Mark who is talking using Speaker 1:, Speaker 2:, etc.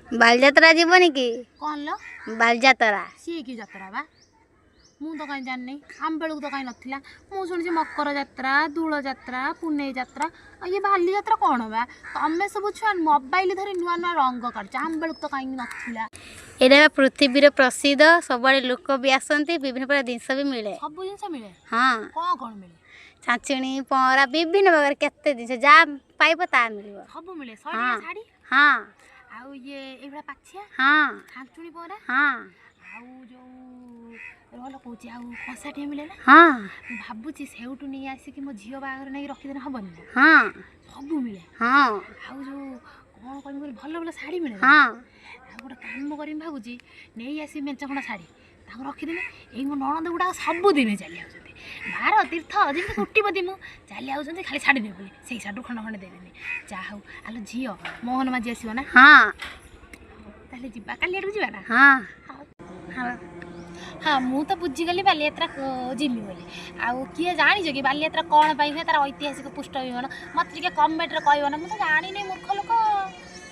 Speaker 1: ବାଲିଯାତ୍ରା ଯିବନି କି?
Speaker 2: କ'ଣ ଲୋ?
Speaker 1: ବାଲିଯାତ୍ରା।
Speaker 2: ସିଏ କି ଯାତ୍ରା ବା? ମୁଁ ତ କାହିଁ ଜାଣିନି, ଆମ ବେଳକୁ ତ କାହିଁ ନଥିଲା। ମୁଁ ଶୁଣିଛି ମକର ଯାତ୍ରା, ଦୋଳ ଯାତ୍ରା, ପୁନେଇ ଯାତ୍ରା, ଆଉ ଇଏ ବାଲିଯାତ୍ରା କ'ଣ ବା? ତମେ ସବୁ ଛୁଆ ମୋବାଇଲ ଧରି ନୂଆ ନୂଆ ରଙ୍ଗ କାଢୁଛ, ଆମ ବେଳକୁ ତ କାହିଁକି ନଥିଲା।
Speaker 1: ଏଇଟା ବା ପୃଥିବୀର ପ୍ରସିଦ୍ଧ, ସବୁଆଡ଼େ ଲୋକ ବି ଆସନ୍ତି, ବିଭିନ୍ନ ପ୍ରକାର ଜିନିଷ ବି ମିଳେ।
Speaker 2: ସବୁ ଜିନିଷ ମିଳେ?
Speaker 1: ହଁ।
Speaker 2: କ'ଣ କ'ଣ ମିଳେ?
Speaker 1: ଛାଞ୍ଚୁଣି, ପହଁରା, ବିଭିନ୍ନ ପ୍ରକାର କେତେ ଜିନିଷ, ଯାହା ପାଇବ ତାହା ମିଳିବ।
Speaker 2: ସବୁ ମିଳେ? 100 ଟଙ୍କା ଶାଢ଼ୀ?
Speaker 1: ହଁ।
Speaker 2: ଆଉ ଇଏ ଏଇଭଳିଆ ପାଛିଆ?
Speaker 1: ହଁ।
Speaker 2: ଛାଞ୍ଚୁଣି, ପହଁରା?
Speaker 1: ହଁ।
Speaker 2: ଆଉ ଯୋଉ ରହଲ କହୁଛି, ଆଉ କଂସାଟିଏ ମିଳେ ନା?
Speaker 1: ହଁ।
Speaker 2: ମୁଁ ଭାବୁଛି ସେଇଠୁ ନେଇ ଆସିକି ମୋ ଝିଅ ବାହାଘର ନେଇକି ରଖିଦେଲେ ହବନି ନା?
Speaker 1: ହଁ।
Speaker 2: ସବୁ ମିଳେ?
Speaker 1: ହଁ।
Speaker 2: ଆଉ ଯୋଉ କ'ଣ କହିବି କହିଲି, ଭଲ ଭଲ ଶାଢ଼ୀ ମିଳେ ନା?
Speaker 1: ହଁ।
Speaker 2: ଆଉ ଗୋଟେ କାମ କରିବି ଭାବୁଛି, ନେଇ ଆସିବି ମେଞ୍ଚେ ଖଣ୍ଡ ଶାଢ଼ୀ, ତାକୁ ରଖିଦେବି। ଏଇ ମୋ ନଣନ୍ଦ ଗୁଡ଼ାକ ସବୁଦିନେ ଚାଲି ଆଉଛନ୍ତି, ଭାର ତୀର୍ଥ ଯେମିତି କୋଟିପତି ମୁଁ, ଚାଲି ଆଉଛନ୍ତି ଖାଲି ଶାଢ଼ୀ ନେବେ ବୋଲି, ସେଇ ଶାଢ଼ୀରୁ ଖଣ୍ଡ ଖଣ୍ଡେ ଦେଇଦେବି। ଯାହା ହଉ। ଆଲୋ ଝିଅ, ମୋହନ ମାଝି ଆସିବ ନା?
Speaker 1: ହଁ।
Speaker 2: ତାହେଲେ ଯିବା, କାଲି ଆଡ଼କୁ ଯିବା ନା?
Speaker 1: ହଁ।
Speaker 2: ହଁ ହଁ, ମୁଁ ତ ବୁଝିଗଲି ବାଲିଯାତ୍ରା ଯିମି ବୋଲି। ଆଉ କିଏ ଜାଣିଛ କି ବାଲିଯାତ୍ରା କ'ଣ ପାଇଁ ହୁଏ, ତାର ଐତିହାସିକ ପୃଷ୍ଠ ବିବରଣ? ମୋତେ ଟିକେ କମେଣ୍ଟରେ କହିବ ନା, ମୁଁ ତ ଜାଣିନି, ମୂର୍ଖ ଲୋକ।